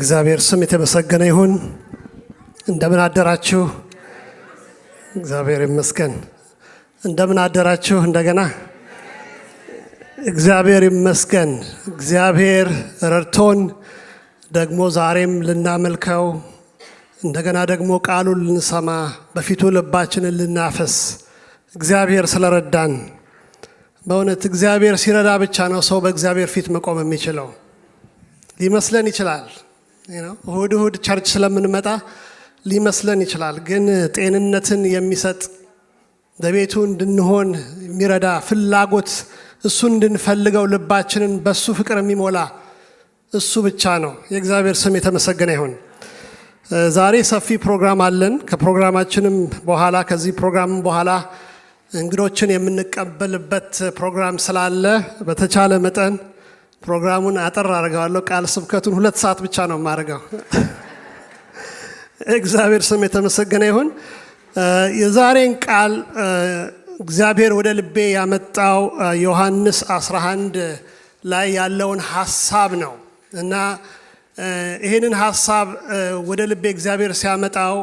የእግዚአብሔር ስም የተመሰገነ ይሁን። እንደምን አደራችሁ? እግዚአብሔር ይመስገን። እንደምን አደራችሁ? እንደገና እግዚአብሔር ይመስገን። እግዚአብሔር ረድቶን ደግሞ ዛሬም ልናመልከው፣ እንደገና ደግሞ ቃሉን ልንሰማ፣ በፊቱ ልባችንን ልናፈስ እግዚአብሔር ስለረዳን፣ በእውነት እግዚአብሔር ሲረዳ ብቻ ነው ሰው በእግዚአብሔር ፊት መቆም የሚችለው። ሊመስለን ይችላል። እሁድ እሁድ church ስለምንመጣ ሊመስለን ይችላል። ግን ጤንነትን የሚሰጥ፣ በቤቱ እንድንሆን የሚረዳ ፍላጎት፣ እሱ እንድንፈልገው ልባችንን በሱ ፍቅር የሚሞላ እሱ ብቻ ነው። የእግዚአብሔር ስም የተመሰገነ ይሁን። ዛሬ ሰፊ ፕሮግራም አለን። ከፕሮግራማችንም በኋላ፣ ከዚህ ፕሮግራም በኋላ እንግዶችን የምንቀበልበት ፕሮግራም ስላለ በተቻለ መጠን ፕሮግራሙን አጠር አድርገዋለሁ። ቃል ስብከቱን 2 ሰዓት ብቻ ነው የማደርገው። እግዚአብሔር ስም የተመሰገነ ይሁን። የዛሬን ቃል እግዚአብሔር ወደ ልቤ ያመጣው ዮሐንስ 11 ላይ ያለውን ሀሳብ ነው። እና ይህንን ሀሳብ ወደ ልቤ እግዚአብሔር ሲያመጣው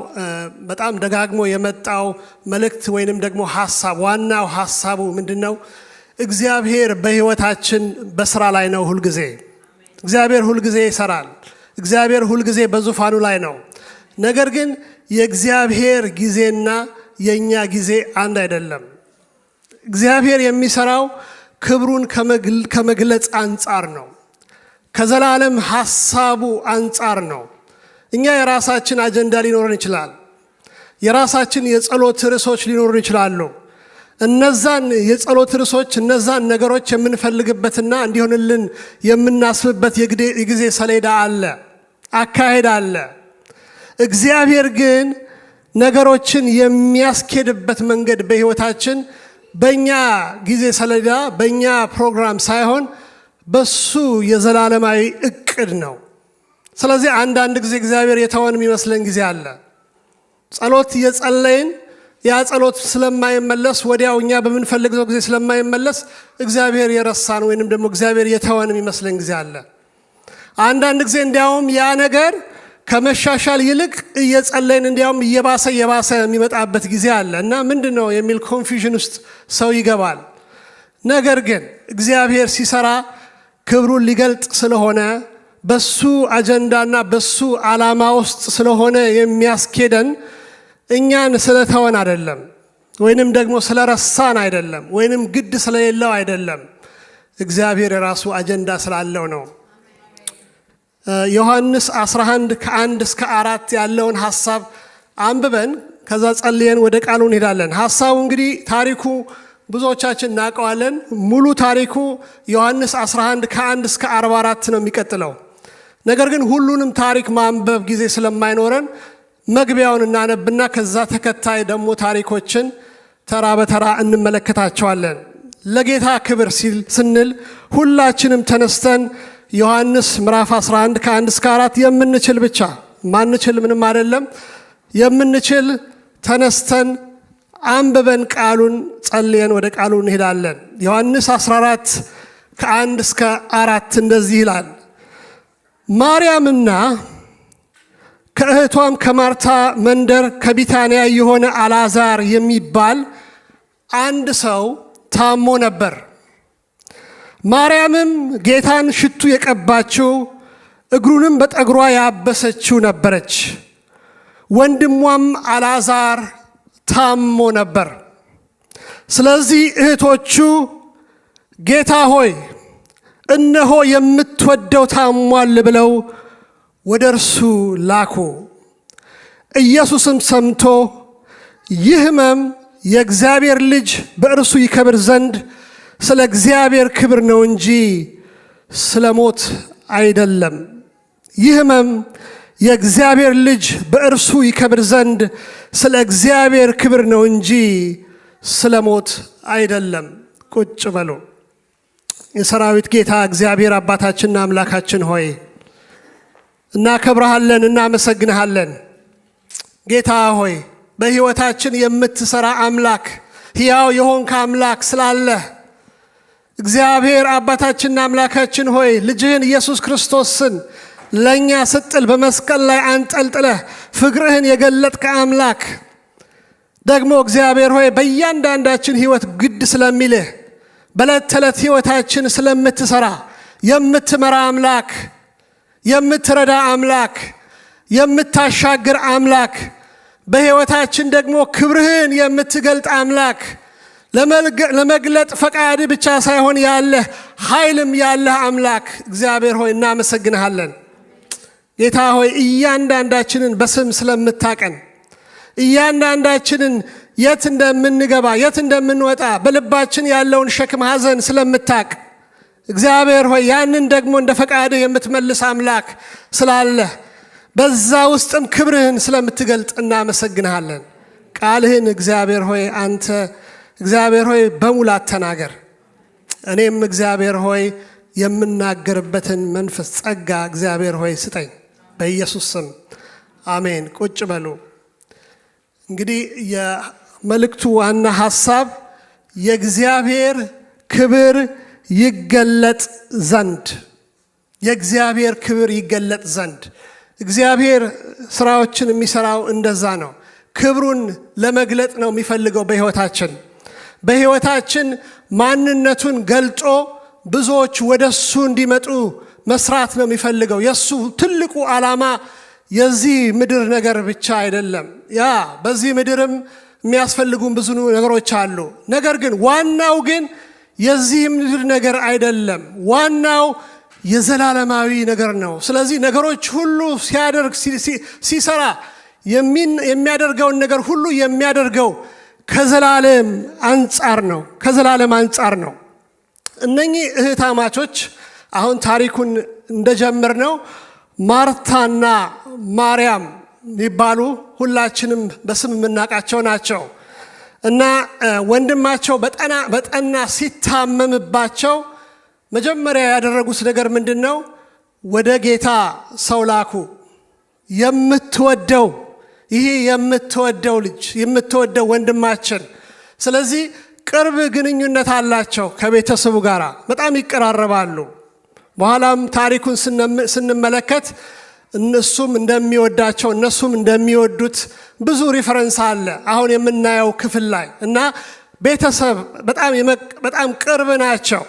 በጣም ደጋግሞ የመጣው መልእክት ወይንም ደግሞ ሀሳብ፣ ዋናው ሀሳቡ ምንድን ነው? እግዚአብሔር በሕይወታችን በስራ ላይ ነው ሁልጊዜ። እግዚአብሔር ሁልጊዜ ይሰራል። እግዚአብሔር ሁልጊዜ በዙፋኑ ላይ ነው። ነገር ግን የእግዚአብሔር ጊዜና የእኛ ጊዜ አንድ አይደለም። እግዚአብሔር የሚሰራው ክብሩን ከመግለጽ አንጻር ነው። ከዘላለም ሀሳቡ አንጻር ነው። እኛ የራሳችን አጀንዳ ሊኖረን ይችላል። የራሳችን የጸሎት ርዕሶች ሊኖሩን ይችላሉ። እነዛን የጸሎት ርዕሶች፣ እነዛን ነገሮች የምንፈልግበትና እንዲሆንልን የምናስብበት የጊዜ ሰሌዳ አለ፣ አካሄድ አለ። እግዚአብሔር ግን ነገሮችን የሚያስኬድበት መንገድ በሕይወታችን በእኛ ጊዜ ሰሌዳ፣ በእኛ ፕሮግራም ሳይሆን በሱ የዘላለማዊ እቅድ ነው። ስለዚህ አንዳንድ ጊዜ እግዚአብሔር የተወን የሚመስለን ጊዜ አለ። ጸሎት እየጸለይን ያ ጸሎት ስለማይመለስ፣ ወዲያው እኛ በምንፈልገው ጊዜ ስለማይመለስ፣ እግዚአብሔር የረሳን ወይንም ደግሞ እግዚአብሔር የተወን የሚመስለን ጊዜ አለ። አንዳንድ ጊዜ እንዲያውም ያ ነገር ከመሻሻል ይልቅ እየጸለይን እንዲያውም እየባሰ እየባሰ የሚመጣበት ጊዜ አለ እና ምንድን ነው የሚል confusion ውስጥ ሰው ይገባል። ነገር ግን እግዚአብሔር ሲሰራ ክብሩን ሊገልጥ ስለሆነ፣ በሱ አጀንዳና በሱ ዓላማ ውስጥ ስለሆነ የሚያስኬደን፣ እኛን ስለተወን አይደለም፣ ወይንም ደግሞ ስለረሳን አይደለም፣ ወይንም ግድ ስለሌለው አይደለም። እግዚአብሔር የራሱ አጀንዳ ስላለው ነው። ዮሐንስ 11 ከ1 እስከ 4 ያለውን ሀሳብ አንብበን ከዛ ጸልየን ወደ ቃሉ እንሄዳለን። ሀሳቡ እንግዲህ ታሪኩ ብዙዎቻችን እናውቀዋለን። ሙሉ ታሪኩ ዮሐንስ 11 ከ1 እስከ 44 ነው የሚቀጥለው። ነገር ግን ሁሉንም ታሪክ ማንበብ ጊዜ ስለማይኖረን መግቢያውን እናነብና ከዛ ተከታይ ደግሞ ታሪኮችን ተራ በተራ እንመለከታቸዋለን። ለጌታ ክብር ሲል ስንል ሁላችንም ተነስተን ዮሐንስ ምዕራፍ 11 ከ1 እስከ 4፣ የምንችል ብቻ፣ ማንችል ምንም አይደለም። የምንችል ተነስተን አንብበን ቃሉን ጸልየን ወደ ቃሉ እንሄዳለን። ዮሐንስ 14 ከ1 እስከ 4 እንደዚህ ይላል። ማርያምና ከእህቷም ከማርታ መንደር ከቢታንያ የሆነ አልዓዛር የሚባል አንድ ሰው ታሞ ነበር። ማርያምም ጌታን ሽቱ የቀባችው፣ እግሩንም በጠጉሯ ያበሰችው ነበረች። ወንድሟም አልዓዛር ታሞ ነበር። ስለዚህ እህቶቹ “ጌታ ሆይ፣ እነሆ የምትወደው ታሟል” ብለው ወደ እርሱ ላኩ። ኢየሱስም ሰምቶ “ይህ ሕመም የእግዚአብሔር ልጅ በእርሱ ይከብር ዘንድ ስለ እግዚአብሔር ክብር ነው እንጂ ስለ ሞት አይደለም። ይህ ሕመም የእግዚአብሔር ልጅ በእርሱ ይከብር ዘንድ ስለ እግዚአብሔር ክብር ነው እንጂ ስለ ሞት አይደለም።” ቁጭ በሉ። የሰራዊት ጌታ እግዚአብሔር አባታችንና አምላካችን ሆይ፣ እናከብረሃለን፣ እናመሰግንሃለን። ጌታ ሆይ፣ በሕይወታችን የምትሠራ አምላክ፣ ሕያው የሆንክ አምላክ ስላለህ፣ እግዚአብሔር አባታችንና አምላካችን ሆይ፣ ልጅህን ኢየሱስ ክርስቶስን ለእኛ ስትል በመስቀል ላይ አንጠልጥለህ ፍቅርህን የገለጥክ አምላክ፣ ደግሞ እግዚአብሔር ሆይ በእያንዳንዳችን ሕይወት ግድ ስለሚልህ፣ በዕለት ተዕለት ሕይወታችን ስለምትሠራ፣ የምትመራ አምላክ፣ የምትረዳ አምላክ፣ የምታሻግር አምላክ፣ በሕይወታችን ደግሞ ክብርህን የምትገልጥ አምላክ፣ ለመግለጥ ፈቃድ ብቻ ሳይሆን ያለህ ኃይልም ያለህ አምላክ እግዚአብሔር ሆይ እናመሰግንሃለን። ጌታ ሆይ፣ እያንዳንዳችንን በስም ስለምታቀን፣ እያንዳንዳችንን የት እንደምንገባ፣ የት እንደምንወጣ፣ በልባችን ያለውን ሸክም፣ ሐዘን ስለምታቅ፣ እግዚአብሔር ሆይ ያንን ደግሞ እንደ ፈቃድህ የምትመልስ አምላክ ስላለህ፣ በዛ ውስጥም ክብርህን ስለምትገልጥ እናመሰግንሃለን። ቃልህን እግዚአብሔር ሆይ አንተ እግዚአብሔር ሆይ በሙላት ተናገር። እኔም እግዚአብሔር ሆይ የምናገርበትን መንፈስ ጸጋ እግዚአብሔር ሆይ ስጠኝ። በኢየሱስ ስም አሜን። ቁጭ በሉ። እንግዲህ የመልእክቱ ዋና ሐሳብ የእግዚአብሔር ክብር ይገለጥ ዘንድ፣ የእግዚአብሔር ክብር ይገለጥ ዘንድ። እግዚአብሔር ስራዎችን የሚሰራው እንደዛ ነው። ክብሩን ለመግለጥ ነው የሚፈልገው በሕይወታችን። በሕይወታችን ማንነቱን ገልጦ ብዙዎች ወደ እሱ እንዲመጡ መስራት ነው የሚፈልገው። የእሱ ትልቁ ዓላማ የዚህ ምድር ነገር ብቻ አይደለም። ያ በዚህ ምድርም የሚያስፈልጉን ብዙ ነገሮች አሉ። ነገር ግን ዋናው ግን የዚህ ምድር ነገር አይደለም። ዋናው የዘላለማዊ ነገር ነው። ስለዚህ ነገሮች ሁሉ ሲያደርግ፣ ሲሰራ፣ የሚያደርገውን ነገር ሁሉ የሚያደርገው ከዘላለም አንጻር ነው። ከዘላለም አንጻር ነው። እነኚህ እህታማቾች አሁን ታሪኩን እንደጀመርነው ማርታና ማርያም የሚባሉ ሁላችንም በስም የምናውቃቸው ናቸው። እና ወንድማቸው በጠና ሲታመምባቸው መጀመሪያ ያደረጉት ነገር ምንድን ነው? ወደ ጌታ ሰው ላኩ። የምትወደው ይሄ የምትወደው ልጅ፣ የምትወደው ወንድማችን። ስለዚህ ቅርብ ግንኙነት አላቸው ከቤተሰቡ ጋር፣ በጣም ይቀራረባሉ። በኋላም ታሪኩን ስንመለከት እነሱም እንደሚወዳቸው እነሱም እንደሚወዱት ብዙ reference አለ አሁን የምናየው ክፍል ላይ። እና ቤተሰብ በጣም ቅርብ ናቸው።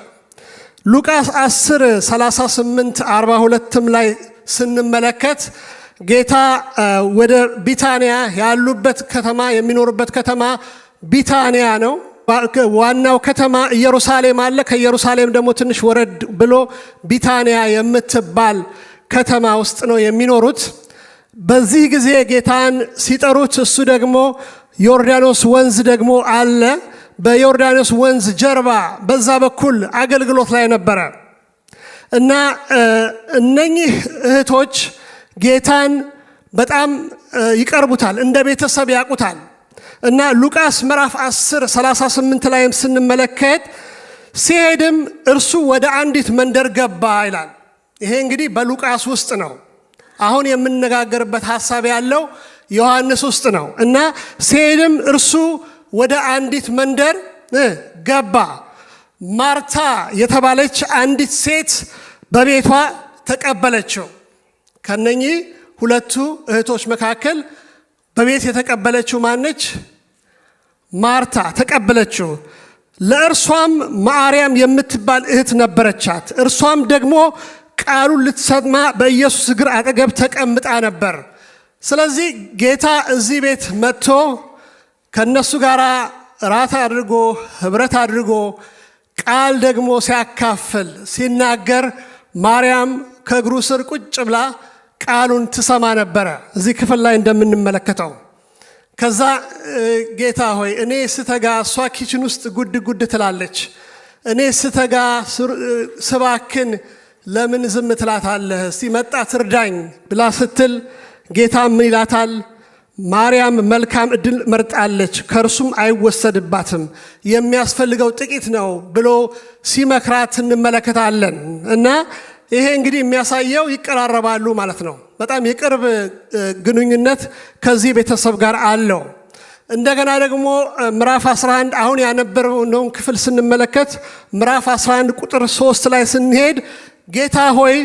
ሉቃስ 10 38 42ም ላይ ስንመለከት ጌታ ወደ ቢታንያ፣ ያሉበት ከተማ፣ የሚኖሩበት ከተማ ቢታንያ ነው። ዋናው ከተማ ኢየሩሳሌም አለ። ከኢየሩሳሌም ደግሞ ትንሽ ወረድ ብሎ ቢታንያ የምትባል ከተማ ውስጥ ነው የሚኖሩት። በዚህ ጊዜ ጌታን ሲጠሩት እሱ ደግሞ ዮርዳኖስ ወንዝ ደግሞ አለ። በዮርዳኖስ ወንዝ ጀርባ በዛ በኩል አገልግሎት ላይ ነበረ። እና እነኚህ እህቶች ጌታን በጣም ይቀርቡታል፣ እንደ ቤተሰብ ያውቁታል። እና ሉቃስ ምዕራፍ 10 38 ላይም ስንመለከት ሲሄድም እርሱ ወደ አንዲት መንደር ገባ ይላል። ይሄ እንግዲህ በሉቃስ ውስጥ ነው። አሁን የምነጋገርበት ሐሳብ ያለው ዮሐንስ ውስጥ ነው። እና ሲሄድም እርሱ ወደ አንዲት መንደር ገባ። ማርታ የተባለች አንዲት ሴት በቤቷ ተቀበለችው። ከነኚህ ሁለቱ እህቶች መካከል በቤት የተቀበለችው ማነች? ማርታ ተቀበለችው። ለእርሷም ማርያም የምትባል እህት ነበረቻት። እርሷም ደግሞ ቃሉን ልትሰማ በኢየሱስ እግር አጠገብ ተቀምጣ ነበር። ስለዚህ ጌታ እዚህ ቤት መጥቶ ከነሱ ጋር ራት አድርጎ፣ ህብረት አድርጎ፣ ቃል ደግሞ ሲያካፍል፣ ሲናገር ማርያም ከእግሩ ስር ቁጭ ብላ ቃሉን ትሰማ ነበረ። እዚህ ክፍል ላይ እንደምንመለከተው ከዛ ጌታ ሆይ፣ እኔ ስተጋ እሷ kitchen ውስጥ ጉድ ጉድ ትላለች። እኔ ስተጋ ስባክን ለምን ዝም ትላታለህ? እስቲ መጣ ትርዳኝ ብላ ስትል ጌታ ምን ይላታል? ማርያም መልካም እድል መርጣለች፣ ከእርሱም አይወሰድባትም፣ የሚያስፈልገው ጥቂት ነው ብሎ ሲመክራት እንመለከታለን። እና ይሄ እንግዲህ የሚያሳየው ይቀራረባሉ ማለት ነው። በጣም የቅርብ ግንኙነት ከዚህ ቤተሰብ ጋር አለው። እንደገና ደግሞ ምዕራፍ 11 አሁን ያነበብነውን ክፍል ስንመለከት ምዕራፍ 11 ቁጥር 3 ላይ ስንሄድ ጌታ ሆይ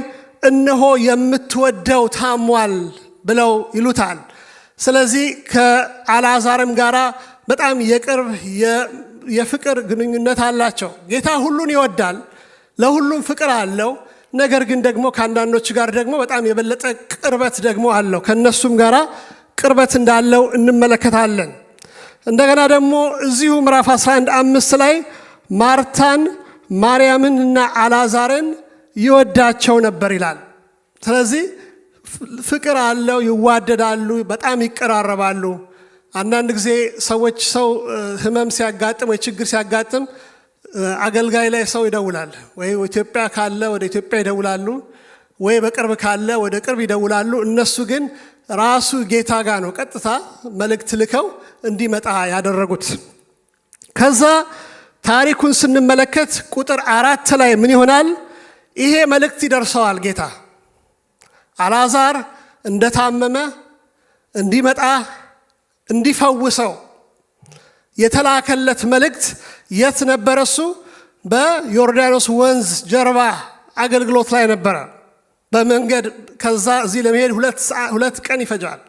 እነሆ የምትወደው ታሟል ብለው ይሉታል። ስለዚህ ከአልዓዛርም ጋር በጣም የቅርብ የፍቅር ግንኙነት አላቸው። ጌታ ሁሉን ይወዳል፣ ለሁሉም ፍቅር አለው። ነገር ግን ደግሞ ከአንዳንዶች ጋር ደግሞ በጣም የበለጠ ቅርበት ደግሞ አለው። ከነሱም ጋር ቅርበት እንዳለው እንመለከታለን። እንደገና ደግሞ እዚሁ ምዕራፍ 11 5 ላይ ማርታን ማርያምንና አልዓዛርን ይወዳቸው ነበር ይላል። ስለዚህ ፍቅር አለው፣ ይዋደዳሉ፣ በጣም ይቀራረባሉ። አንዳንድ ጊዜ ሰዎች ሰው ህመም ሲያጋጥም ወይ ችግር ሲያጋጥም አገልጋይ ላይ ሰው ይደውላል። ወይ ኢትዮጵያ ካለ ወደ ኢትዮጵያ ይደውላሉ፣ ወይ በቅርብ ካለ ወደ ቅርብ ይደውላሉ። እነሱ ግን ራሱ ጌታ ጋር ነው ቀጥታ መልእክት ልከው እንዲመጣ ያደረጉት። ከዛ ታሪኩን ስንመለከት ቁጥር 4 ላይ ምን ይሆናል? ይሄ መልእክት ይደርሰዋል ጌታ አልዓዛር እንደታመመ እንዲመጣ እንዲፈውሰው የተላከለት መልእክት የት ነበረ? እሱ በዮርዳኖስ ወንዝ ጀርባ አገልግሎት ላይ ነበረ። በመንገድ ከዛ እዚህ ለመሄድ 2 ቀን ይፈጃል።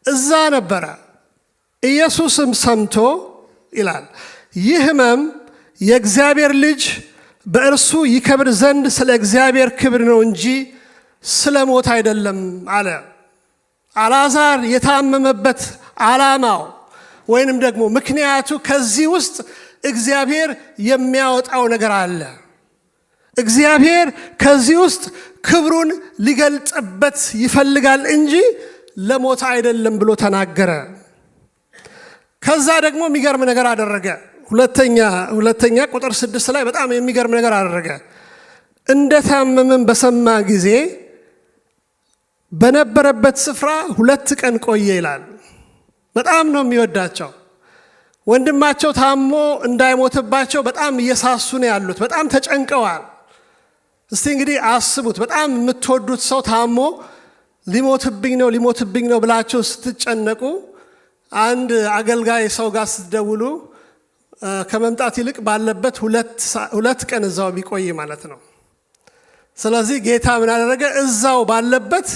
እዛ ነበረ። ኢየሱስም ሰምቶ ይላል ይህ ሕመም የእግዚአብሔር ልጅ በእርሱ ይከብር ዘንድ ስለ እግዚአብሔር ክብር ነው እንጂ ስለ ሞት አይደለም አለ። አልዓዛር የታመመበት ዓላማው ወይንም ደግሞ ምክንያቱ ከዚህ ውስጥ እግዚአብሔር የሚያወጣው ነገር አለ። እግዚአብሔር ከዚህ ውስጥ ክብሩን ሊገልጥበት ይፈልጋል እንጂ ለሞት አይደለም ብሎ ተናገረ። ከዛ ደግሞ የሚገርም ነገር አደረገ። ሁለተኛ ቁጥር 6 ላይ በጣም የሚገርም ነገር አደረገ። እንደታመመም በሰማ ጊዜ በነበረበት ስፍራ 2 ቀን ቆየ ይላል። በጣም ነው የሚወዳቸው። ወንድማቸው ታሞ እንዳይሞትባቸው በጣም እየሳሱ ነው ያሉት። በጣም ተጨንቀዋል። እስቲ እንግዲህ አስቡት፣ በጣም የምትወዱት ሰው ታሞ ሊሞትብኝ ነው ሊሞትብኝ ነው ብላችሁ ስትጨነቁ አንድ አገልጋይ ሰው ጋር ስትደውሉ ከመምጣት ይልቅ ባለበት 2 ቀን እዛው ቢቆይ ማለት ነው። ስለዚህ ጌታ ምን አደረገ? እዛው ባለበት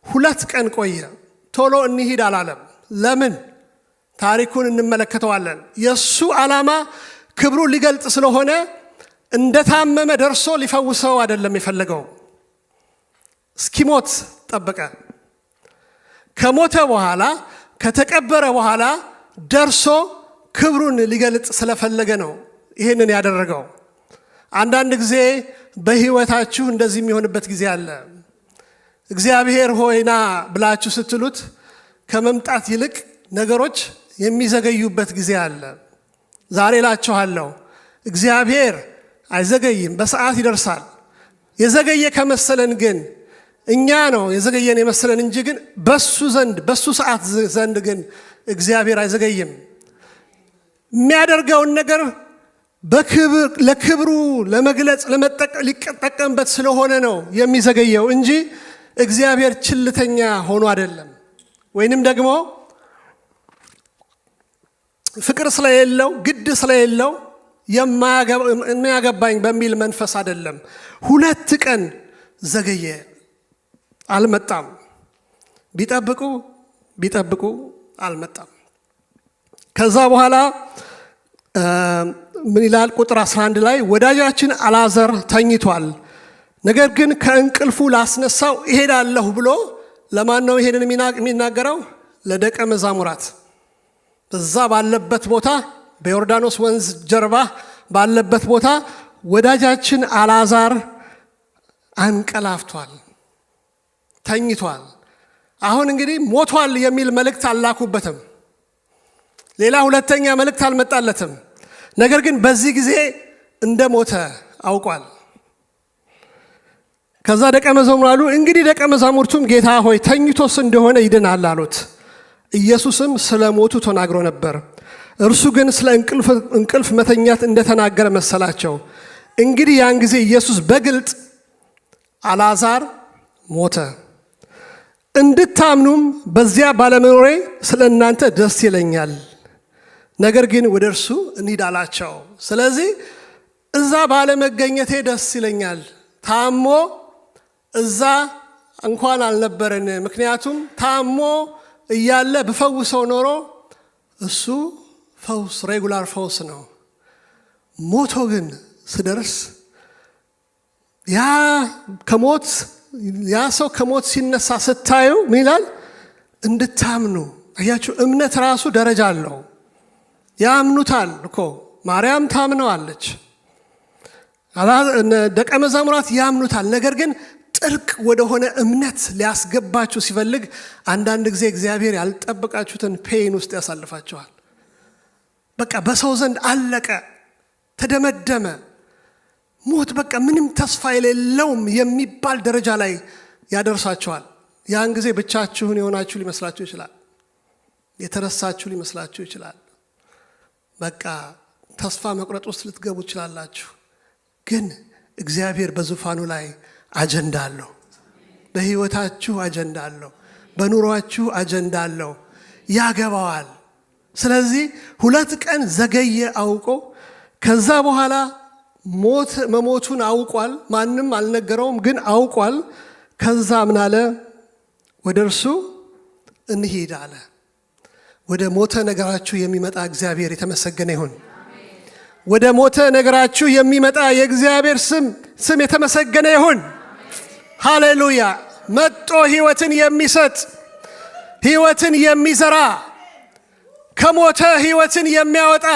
2 ቀን ቆየ። ቶሎ እንሂድ አላለም። ለምን? ታሪኩን እንመለከተዋለን። የሱ ዓላማ ክብሩ ሊገልጥ ስለሆነ እንደታመመ ደርሶ ሊፈውሰው አይደለም የፈለገው። እስኪሞት ጠበቀ። ከሞተ በኋላ ከተቀበረ በኋላ ደርሶ ክብሩን ሊገልጥ ስለፈለገ ነው ይሄንን ያደረገው። አንዳንድ ጊዜ በህይወታችሁ እንደዚህ የሚሆንበት ጊዜ አለ። እግዚአብሔር ሆይና ብላችሁ ስትሉት ከመምጣት ይልቅ ነገሮች የሚዘገዩበት ጊዜ አለ። ዛሬ እላችኋለሁ እግዚአብሔር አይዘገይም፣ በሰዓት ይደርሳል። የዘገየ ከመሰለን ግን እኛ ነው የዘገየን የመሰለን እንጂ ግን በሱ ዘንድ በሱ ሰዓት ዘንድ ግን እግዚአብሔር አይዘገይም። የሚያደርገውን ነገር በክብር ለክብሩ ለመግለጽ ሊጠቀምበት ስለሆነ ነው የሚዘገየው እንጂ እግዚአብሔር ችልተኛ ሆኖ አይደለም። ወይንም ደግሞ ፍቅር ስለሌለው ግድ ስለሌለው የማያገባኝ በሚል መንፈስ አይደለም። 2 ቀን ዘገየ፣ አልመጣም። ቢጠብቁ ቢጠብቁ አልመጣም። ከዛ በኋላ ምን ይላል? ቁጥር 11 ላይ ወዳጃችን አልዓዛር ተኝቷል፣ ነገር ግን ከእንቅልፉ ላስነሳው እሄዳለሁ ብሎ ለማን ነው ይሄንን የሚናገረው? ለደቀ መዛሙርት። በዛ ባለበት ቦታ በዮርዳኖስ ወንዝ ጀርባ ባለበት ቦታ ወዳጃችን አልዓዛር አንቀላፍቷል፣ ተኝቷል። አሁን እንግዲህ ሞቷል የሚል መልእክት አላኩበትም። ሌላ ሁለተኛ መልእክት አልመጣለትም። ነገር ግን በዚህ ጊዜ እንደሞተ አውቋል። ከዛ ደቀ መዛሙርቱ አሉ፣ እንግዲህ ደቀ መዛሙርቱም ጌታ ሆይ ተኝቶስ እንደሆነ ይድናል አሉት። ኢየሱስም ስለ ሞቱ ተናግሮ ነበር። እርሱ ግን ስለ እንቅልፍ መተኛት እንደተናገረ መሰላቸው። እንግዲህ ያን ጊዜ ኢየሱስ በግልጥ አልዓዛር ሞተ፣ እንድታምኑም በዚያ ባለመኖሬ ስለ እናንተ ደስ ይለኛል፣ ነገር ግን ወደ እርሱ እንሂድ አላቸው። ስለዚህ እዛ ባለመገኘቴ ደስ ይለኛል፣ ታሞ እዛ እንኳን አልነበረን። ምክንያቱም ታሞ እያለ ብፈውሰው ኖሮ እሱ ፈውስ regular ፈውስ ነው። ሞቶ ግን ስደርስ ያ ከሞት ያ ሰው ከሞት ሲነሳ ስታዩ ምን ይላል? እንድታምኑ። አያችሁ፣ እምነት ራሱ ደረጃ አለው። ያምኑታል እኮ፣ ማርያም ታምነዋለች፣ ደቀ መዛሙርት ያምኑታል። ነገር ግን ጥልቅ ወደሆነ እምነት ሊያስገባችሁ ሲፈልግ አንዳንድ ጊዜ እግዚአብሔር ያልጠበቃችሁትን pain ውስጥ ያሳልፋችኋል። በቃ በሰው ዘንድ አለቀ፣ ተደመደመ፣ ሞት፣ በቃ ምንም ተስፋ የሌለውም የሚባል ደረጃ ላይ ያደርሳችኋል። ያን ጊዜ ብቻችሁን የሆናችሁ ሊመስላችሁ ይችላል። የተረሳችሁ ሊመስላችሁ ይችላል። በቃ ተስፋ መቁረጥ ውስጥ ልትገቡ ትችላላችሁ። ግን እግዚአብሔር በዙፋኑ ላይ አጀንዳ አለው። በሕይወታችሁ አጀንዳ አለው። በኑሯችሁ አጀንዳ አለው። ያገባዋል። ስለዚህ 2 ቀን ዘገየ አውቆ፣ ከዛ በኋላ ሞት መሞቱን አውቋል። ማንም አልነገረውም፣ ግን አውቋል። ከዛ ምን አለ? ወደ እርሱ እንሂድ አለ። ወደ ሞተ ነገራችሁ የሚመጣ እግዚአብሔር የተመሰገነ ይሁን። ወደ ሞተ ነገራችሁ የሚመጣ የእግዚአብሔር ስም የተመሰገነ ይሁን። ሃሌሉያ! መጦ ሕይወትን የሚሰጥ፣ ሕይወትን የሚዘራ፣ ከሞተ ሕይወትን የሚያወጣ፣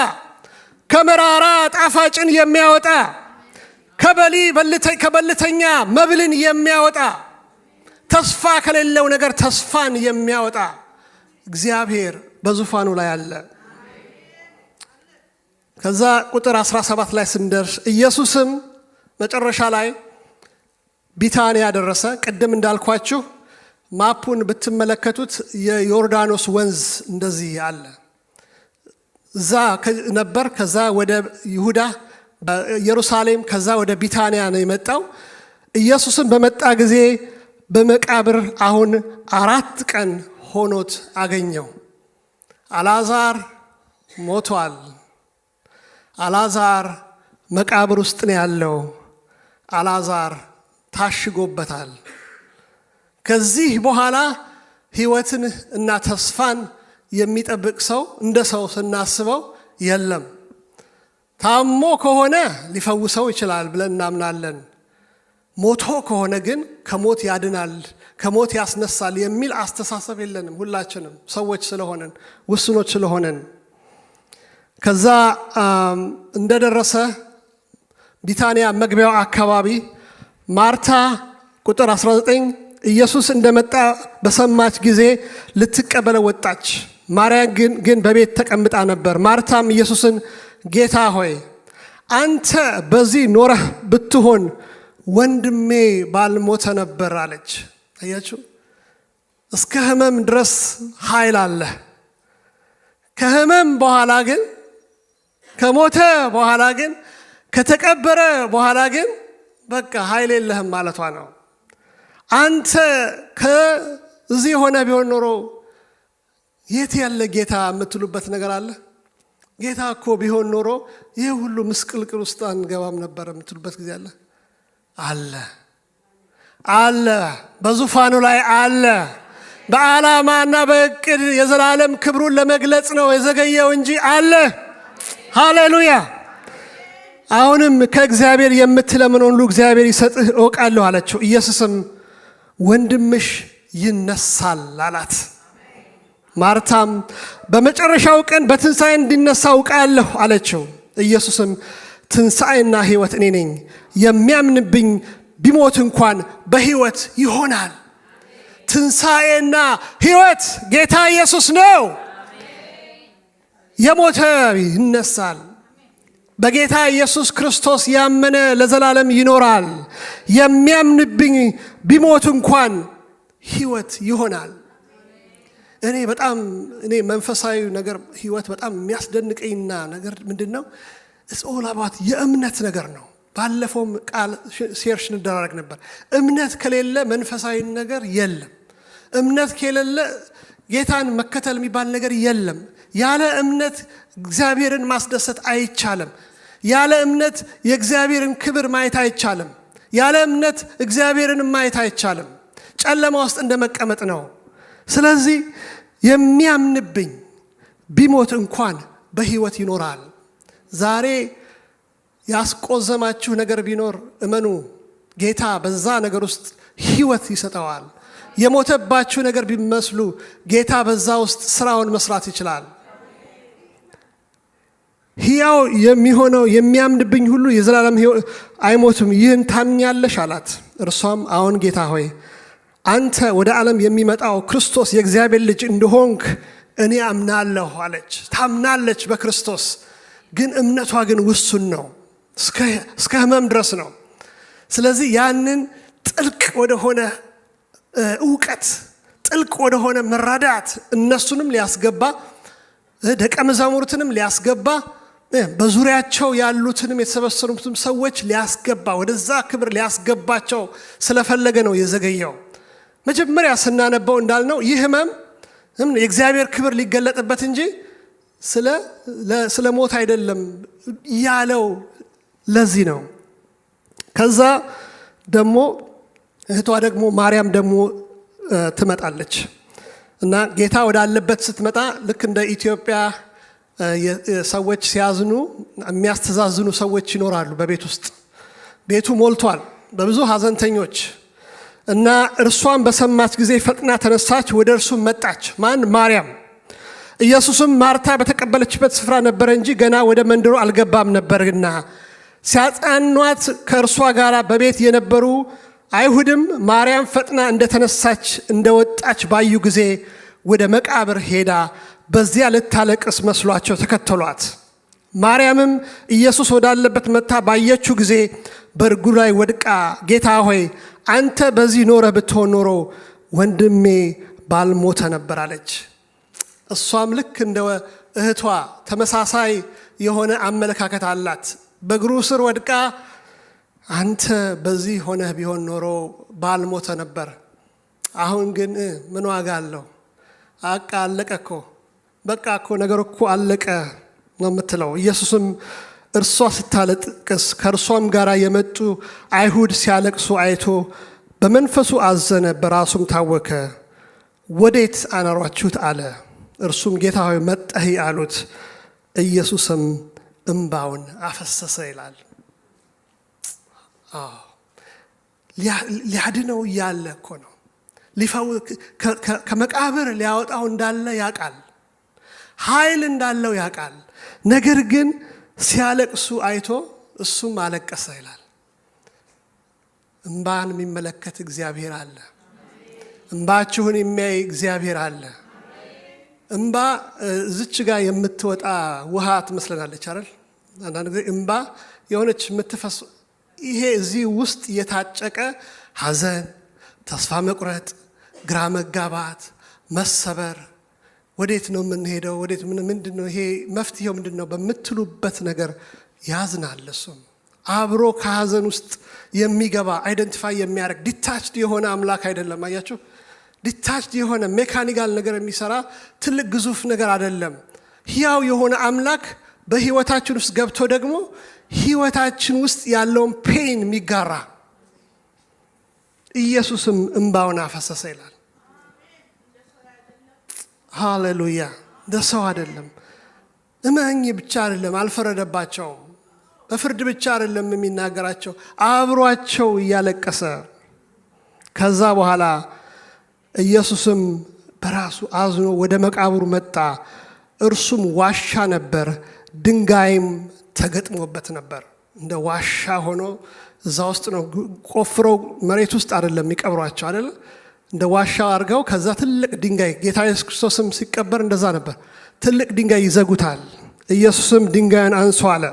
ከመራራ ጣፋጭን የሚያወጣ፣ ከበሊ ከበልተኛ መብልን የሚያወጣ፣ ተስፋ ከሌለው ነገር ተስፋን የሚያወጣ እግዚአብሔር በዙፋኑ ላይ አለ። ከዛ ቁጥር 17 ላይ ስንደርስ ኢየሱስም መጨረሻ ላይ ቢታንያ ደረሰ። ቅድም እንዳልኳችሁ map ኡን ብትመለከቱት የዮርዳኖስ ወንዝ እንደዚህ አለ። እዛ ነበር። ከዛ ወደ ይሁዳ ኢየሩሳሌም፣ ከዛ ወደ ቢታንያ ነው የመጣው። ኢየሱስም በመጣ ጊዜ በመቃብር አሁን 4 ቀን ሆኖት አገኘው። አልዓዛር ሞቷል። አልዓዛር መቃብር ውስጥ ነው ያለው። አልዓዛር ታሽጎበታል። ከዚህ በኋላ ሕይወትን እና ተስፋን የሚጠብቅ ሰው እንደ ሰው ስናስበው የለም። ታሞ ከሆነ ሊፈውሰው ይችላል ብለን እናምናለን። ሞቶ ከሆነ ግን ከሞት ያድናል፣ ከሞት ያስነሳል የሚል አስተሳሰብ የለንም። ሁላችንም ሰዎች ስለሆንን፣ ውስኖች ስለሆንን፣ ከዛ እንደደረሰ ቢታንያ መግቢያው አካባቢ ማርታ፣ ቁጥር 19፣ ኢየሱስ እንደመጣ በሰማች ጊዜ ልትቀበለው ወጣች። ማርያም ግን በቤት ተቀምጣ ነበር። ማርታም ኢየሱስን "ጌታ ሆይ፣ አንተ በዚህ ኖረህ ብትሆን ወንድሜ ባልሞተ ነበር" አለች። አያችሁ፣ እስከ ህመም ድረስ ኃይል አለ። ከህመም በኋላ ግን፣ ከሞተ በኋላ ግን፣ ከተቀበረ በኋላ ግን በቃ ኃይል የለህም ማለቷ ነው። አንተ ከዚህ ሆነህ ቢሆን ኖሮ፣ የት ያለ ጌታ የምትሉበት ነገር አለ። ጌታ እኮ ቢሆን ኖሮ ይህ ሁሉ ምስቅልቅል ውስጥ አንገባም ነበር የምትሉበት ጊዜ አለ። አለ፣ አለ፣ በዙፋኑ ላይ አለ። በዓላማና በእቅድ የዘላለም ክብሩን ለመግለጽ ነው የዘገየው እንጂ አለ። ሃሌሉያ። አሁንም ከእግዚአብሔር የምትለምነውን ሁሉ እግዚአብሔር ይሰጥህ እወቃለሁ አለችው። ኢየሱስም "ወንድምሽ ይነሳል" አላት። ማርታም "በመጨረሻው ቀን በትንሣኤ እንዲነሳ አውቃለሁ" አለችው። ኢየሱስም "ትንሣኤና ሕይወት እኔ ነኝ፣ የሚያምንብኝ ቢሞት እንኳን በሕይወት ይሆናል።" ትንሣኤና ሕይወት ጌታ ኢየሱስ ነው። የሞተ ይነሳል። በጌታ ኢየሱስ ክርስቶስ ያመነ ለዘላለም ይኖራል። የሚያምንብኝ ቢሞት እንኳን ሕይወት ይሆናል። እኔ በጣም እኔ መንፈሳዊ ነገር ህይወት በጣም የሚያስደንቀኝና ነገር ምንድን ነው? It's all about የእምነት ነገር ነው። ባለፈውም ቃል share ስንደራረግ ነበር። እምነት ከሌለ መንፈሳዊ ነገር የለም። እምነት ከሌለ ጌታን መከተል የሚባል ነገር የለም። ያለ እምነት እግዚአብሔርን ማስደሰት አይቻልም። ያለ እምነት የእግዚአብሔርን ክብር ማየት አይቻልም። ያለ እምነት እግዚአብሔርን ማየት አይቻልም። ጨለማ ውስጥ እንደ መቀመጥ ነው። ስለዚህ የሚያምንብኝ ቢሞት እንኳን በሕይወት ይኖራል። ዛሬ ያስቆዘማችሁ ነገር ቢኖር እመኑ፣ ጌታ በዛ ነገር ውስጥ ሕይወት ይሰጠዋል። የሞተባችሁ ነገር ቢመስሉ ጌታ በዛ ውስጥ ስራውን መስራት ይችላል። ሕያው የሚሆነው የሚያምንብኝ ሁሉ የዘላለም ሕይወት አይሞትም። ይህን ታምኛለሽ አላት። እርሷም አዎን ጌታ ሆይ፣ አንተ ወደ ዓለም የሚመጣው ክርስቶስ የእግዚአብሔር ልጅ እንደሆንክ እኔ አምናለሁ አለች። ታምናለች በክርስቶስ፣ ግን እምነቷ ግን ውሱን ነው፣ እስከ ህመም ድረስ ነው። ስለዚህ ያንን ጥልቅ ወደሆነ እውቀት፣ ጥልቅ ወደሆነ መረዳት እነሱንም ሊያስገባ፣ ደቀ መዛሙርትንም ሊያስገባ፣ በዙሪያቸው ያሉትንም የተሰበሰቡትንም ሰዎች ሊያስገባ፣ ወደዛ ክብር ሊያስገባቸው ስለፈለገ ነው የዘገየው። መጀመሪያ ስናነበው እንዳልነው ይህ ህመም የእግዚአብሔር ክብር ሊገለጥበት እንጂ ስለ ሞት አይደለም ያለው ለዚህ ነው። ከዛ ደግሞ እህቷ ደግሞ ማርያም ደግሞ ትመጣለች እና ጌታ ወዳለበት ስትመጣ ልክ እንደ ኢትዮጵያ ሰዎች ሲያዝኑ የሚያስተዛዝኑ ሰዎች ይኖራሉ። በቤት ውስጥ ቤቱ ሞልቷል በብዙ ሀዘንተኞች። እና እርሷን በሰማች ጊዜ ፈጥና ተነሳች፣ ወደ እርሱም መጣች። ማን? ማርያም። ኢየሱስም ማርታ በተቀበለችበት ስፍራ ነበረ እንጂ ገና ወደ መንደሩ አልገባም ነበርና ሲያጽናኗት ከእርሷ ጋር በቤት የነበሩ አይሁድም ማርያም ፈጥና እንደተነሳች እንደወጣች ባዩ ጊዜ ወደ መቃብር ሄዳ በዚያ ልታለቅስ መስሏቸው ተከተሏት። ማርያምም ኢየሱስ ወዳለበት መጥታ ባየችው ጊዜ በእግሩ ላይ ወድቃ ጌታ ሆይ፣ አንተ በዚህ ኖረህ ብትሆን ኖሮ ወንድሜ ባልሞተ ነበር አለች። እሷም ልክ እንደ እህቷ ተመሳሳይ የሆነ አመለካከት አላት። በእግሩ ስር ወድቃ አንተ በዚህ ሆነህ ቢሆን ኖሮ ባልሞተ ነበር። አሁን ግን ምን ዋጋ አለው? አቃ አለቀ እኮ፣ በቃ እኮ ነገር እኮ አለቀ ነው የምትለው። ኢየሱስም እርሷ ስታለቅስ ከእርሷም ጋር የመጡ አይሁድ ሲያለቅሱ አይቶ በመንፈሱ አዘነ፣ በራሱም ታወከ። ወዴት አኖራችሁት አለ። እርሱም ጌታ ሆይ፣ መጥተህ እይ አሉት። ኢየሱስም እምባውን አፈሰሰ ይላል። አዎ፣ ሊያድነው እያለ እኮ ነው። ከመቃብር ሊያወጣው እንዳለ ያውቃል። ኃይል እንዳለው ያውቃል። ነገር ግን ሲያለቅሱ አይቶ እሱም አለቀሰ ይላል። እምባን የሚመለከት እግዚአብሔር አለ። እምባችሁን የሚያይ እግዚአብሔር አለ። እምባ እዚች ጋር የምትወጣ ውሃ ትመስለናለች አይደል? አንዳንድ ጊዜ እምባ የሆነች የምትፈስ፣ ይሄ እዚህ ውስጥ የታጨቀ ሐዘን፣ ተስፋ መቁረጥ፣ ግራ መጋባት፣ መሰበር፣ ወዴት ነው የምንሄደው? ወዴት ምንድን ነው ይሄ፣ መፍትሄው ምንድን ነው በምትሉበት ነገር ያዝናል። እሱም አብሮ ከሐዘን ውስጥ የሚገባ፣ identify የሚያደርግ detached የሆነ አምላክ አይደለም። አያችሁ፣ detached የሆነ mechanical ነገር የሚሰራ ትልቅ ግዙፍ ነገር አይደለም። ሕያው የሆነ አምላክ በህይወታችን ውስጥ ገብቶ ደግሞ ህይወታችን ውስጥ ያለውን pain የሚጋራ። ኢየሱስም እምባውን አፈሰሰ ይላል። ሃሌሉያ! እንደ ሰው አይደለም። እመኝ ብቻ አይደለም፣ አልፈረደባቸውም። በፍርድ ብቻ አይደለም የሚናገራቸው፣ አብሯቸው እያለቀሰ። ከዛ በኋላ ኢየሱስም በራሱ አዝኖ ወደ መቃብሩ መጣ። እርሱም ዋሻ ነበር፣ ድንጋይም ተገጥሞበት ነበር። እንደ ዋሻ ሆኖ እዛ ውስጥ ነው፣ ቆፍረው መሬት ውስጥ አይደለም የሚቀብሯቸው አይደለ? እንደ ዋሻ አድርገው ከዛ ትልቅ ድንጋይ፣ ጌታ ኢየሱስ ክርስቶስም ሲቀበር እንደዛ ነበር። ትልቅ ድንጋይ ይዘጉታል። ኢየሱስም ድንጋዩን አንሱ አለ።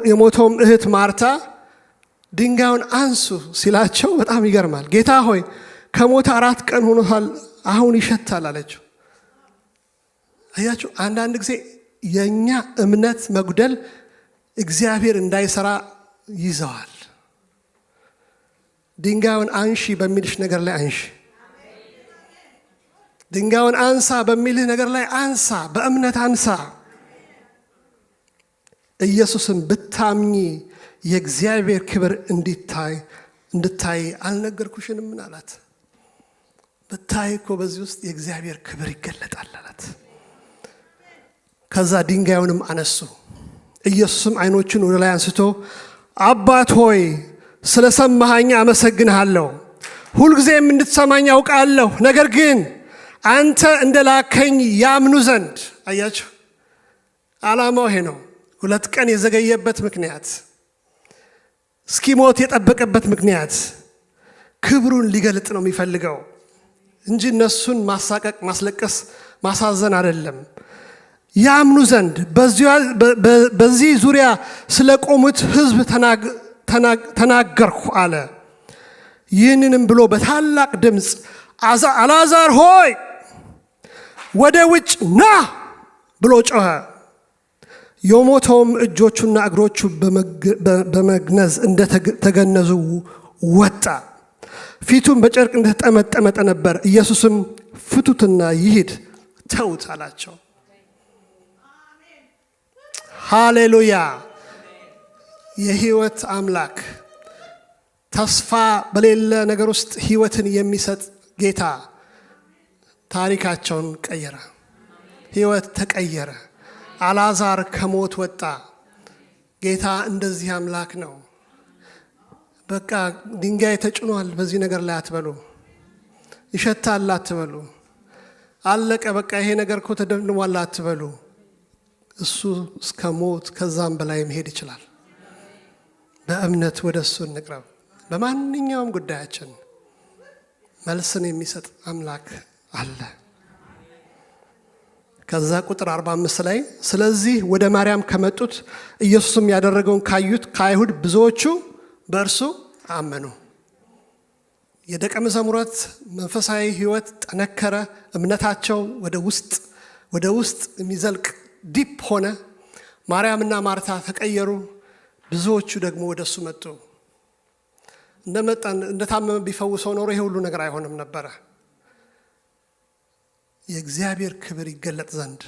የሞተውም እህት ማርታ ድንጋዩን አንሱ ሲላቸው በጣም ይገርማል። ጌታ ሆይ፣ ከሞተ 4 ቀን ሆኖታል፣ አሁን ይሸታል አለችው። አያችሁ፣ አንዳንድ ጊዜ የእኛ እምነት መጉደል እግዚአብሔር እንዳይሰራ ይዘዋል። ድንጋዩን አንሺ በሚልሽ ነገር ላይ አንሺ። ድንጋዩን አንሳ በሚልህ ነገር ላይ አንሳ፣ በእምነት አንሳ። ኢየሱስም ብታምኚ የእግዚአብሔር ክብር እንዲታይ እንድታይ አልነገርኩሽንም? አላት። ብታይ እኮ በዚህ ውስጥ የእግዚአብሔር ክብር ይገለጣል አላት። ከዛ ድንጋዩንም አነሱ። ኢየሱስም ዓይኖቹን ወደ ላይ አንስቶ አባት ሆይ፣ ስለ ሰማኸኝ አመሰግንሃለሁ። ሁልጊዜም እንድትሰማኝ አውቃለሁ። ነገር ግን አንተ እንደ ላከኝ ያምኑ ዘንድ። አያችሁ፣ ዓላማው ይሄ ነው። 2 ቀን የዘገየበት ምክንያት፣ እስኪሞት የጠበቀበት ምክንያት ክብሩን ሊገልጥ ነው የሚፈልገው እንጂ እነሱን ማሳቀቅ፣ ማስለቀስ፣ ማሳዘን አይደለም። ያምኑ ዘንድ በዚህ ዙሪያ ስለቆሙት ሕዝብ ተናገርኩ አለ። ይህንንም ብሎ በታላቅ ድምፅ አልዓዛር ሆይ፣ ወደ ውጭ ና ብሎ ጮኸ። የሞተውም እጆቹና እግሮቹ በመግነዝ እንደተገነዙ ወጣ። ፊቱም በጨርቅ እንደተጠመጠመ ነበር። ኢየሱስም ፍቱትና ይሂድ፣ ተዉት አላቸው። ሃሌሉያ! የህይወት አምላክ፣ ተስፋ በሌለ ነገር ውስጥ ህይወትን የሚሰጥ ጌታ ታሪካቸውን ቀየረ። ህይወት ተቀየረ። አልዓዛር ከሞት ወጣ። ጌታ እንደዚህ አምላክ ነው። በቃ ድንጋይ ተጭኗል በዚህ ነገር ላይ አትበሉ። ይሸታል አትበሉ። አለቀ፣ በቃ ይሄ ነገር እኮ ተደምድሟል አትበሉ። እሱ እስከ ሞት ከዛም በላይ መሄድ ይችላል። በእምነት ወደ እሱ እንቅረብ። በማንኛውም ጉዳያችን መልስን የሚሰጥ አምላክ አለ። ከዛ ቁጥር 45 ላይ ስለዚህ ወደ ማርያም ከመጡት፣ ኢየሱስም ያደረገውን ካዩት ከአይሁድ ብዙዎቹ በእርሱ አመኑ። የደቀ መዛሙርት መንፈሳዊ ሕይወት ጠነከረ። እምነታቸው ወደ ውስጥ የሚዘልቅ deep ሆነ። ማርያምና ማርታ ተቀየሩ። ብዙዎቹ ደግሞ ወደ እሱ መጡ። እንደመጣ እንደታመመ ቢፈውሰው ኖሮ ይሄ ሁሉ ነገር አይሆንም ነበረ። የእግዚአብሔር ክብር ይገለጥ ዘንድ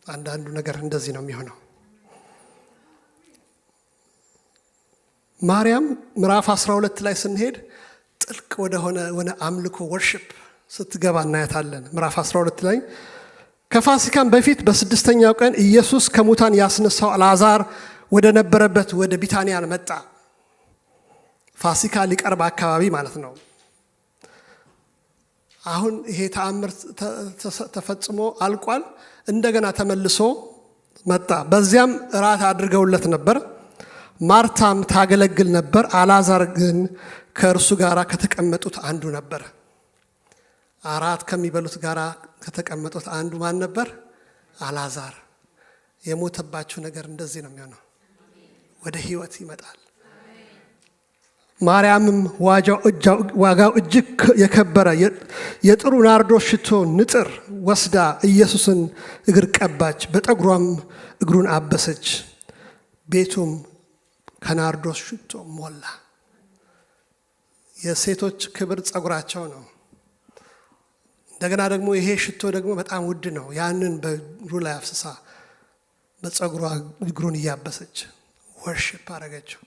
አንዳንዱ ነገር እንደዚህ ነው የሚሆነው። ማርያም ምዕራፍ 12 ላይ ስንሄድ ጥልቅ ወደሆነ ወደ አምልኮ worship ስትገባ እናያታለን። ምዕራፍ 12 ላይ ከፋሲካም በፊት በስድስተኛው ቀን ኢየሱስ ከሙታን ያስነሳው አልዓዛር ወደ ነበረበት ወደ ቢታንያ መጣ። ፋሲካ ሊቀርብ አካባቢ ማለት ነው። አሁን ይሄ ተአምር ተፈጽሞ አልቋል። እንደገና ተመልሶ መጣ። በዚያም እራት አድርገውለት ነበር። ማርታም ታገለግል ነበር። አልዓዛር ግን ከእርሱ ጋር ከተቀመጡት አንዱ ነበር። እራት ከሚበሉት ጋር ከተቀመጡት አንዱ ማን ነበር? አልዓዛር። የሞተባችሁ ነገር እንደዚህ ነው የሚሆነው፣ ወደ ህይወት ይመጣል። ማርያምም ዋጋው እጅግ የከበረ የጥሩ ናርዶስ ሽቶ ንጥር ወስዳ ኢየሱስን እግር ቀባች፣ በጠጉሯም እግሩን አበሰች። ቤቱም ከናርዶስ ሽቶ ሞላ። የሴቶች ክብር ጸጉራቸው ነው። እንደገና ደግሞ ይሄ ሽቶ ደግሞ በጣም ውድ ነው። ያንን በእግሩ ላይ አፍስሳ በጸጉሯ እግሩን እያበሰች worship አደረገችው።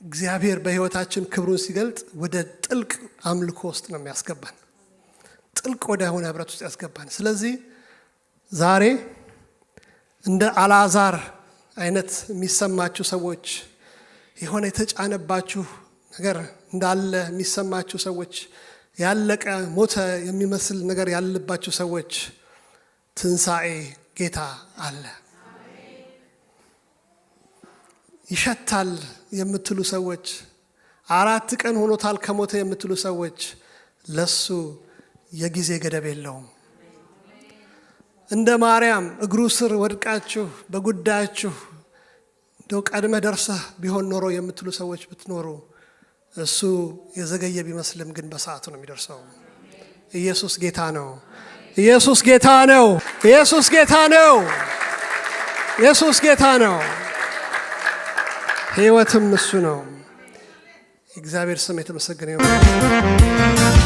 እግዚአብሔር በሕይወታችን ክብሩን ሲገልጥ ወደ ጥልቅ አምልኮ ውስጥ ነው የሚያስገባን፣ ጥልቅ ወደ ሆነ ህብረት ውስጥ ያስገባን። ስለዚህ ዛሬ እንደ አልዓዛር አይነት የሚሰማችሁ ሰዎች፣ የሆነ የተጫነባችሁ ነገር እንዳለ የሚሰማችሁ ሰዎች፣ ያለቀ ሞተ የሚመስል ነገር ያለባችሁ ሰዎች፣ ትንሣኤ ጌታ አለ። ይሸታል የምትሉ ሰዎች፣ 4 ቀን ሆኖታል ከሞተ የምትሉ ሰዎች፣ ለሱ የጊዜ ገደብ የለውም። እንደ ማርያም እግሩ ስር ወድቃችሁ በጉዳያችሁ እንደው ቀድመህ ደርሰህ ቢሆን ኖሮ የምትሉ ሰዎች ብትኖሩ፣ እሱ የዘገየ ቢመስልም ግን በሰዓቱ ነው የሚደርሰው። ኢየሱስ ጌታ ነው። ኢየሱስ ጌታ ነው። ኢየሱስ ጌታ ነው። ኢየሱስ ጌታ ነው። ሕይወትም እሱ ነው። እግዚአብሔር ስም የተመሰገነ ይሁን።